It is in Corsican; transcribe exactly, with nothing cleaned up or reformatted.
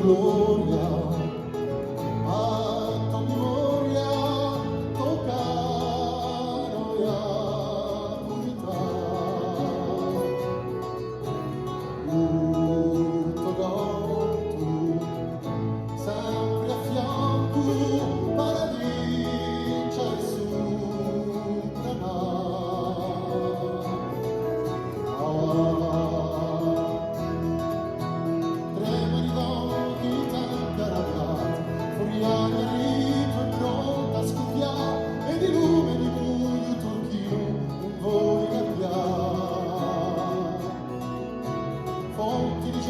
Gloria, a to memoria, tocca noi a purità. U to cantu, sempre à fiancu, paradisu è supra. Ah, trema di tantu, tantu arrabbiatu, furia di rito è pronta à scuppià, è di lume di bugliu turchinu ùn voli cambià. Fonti di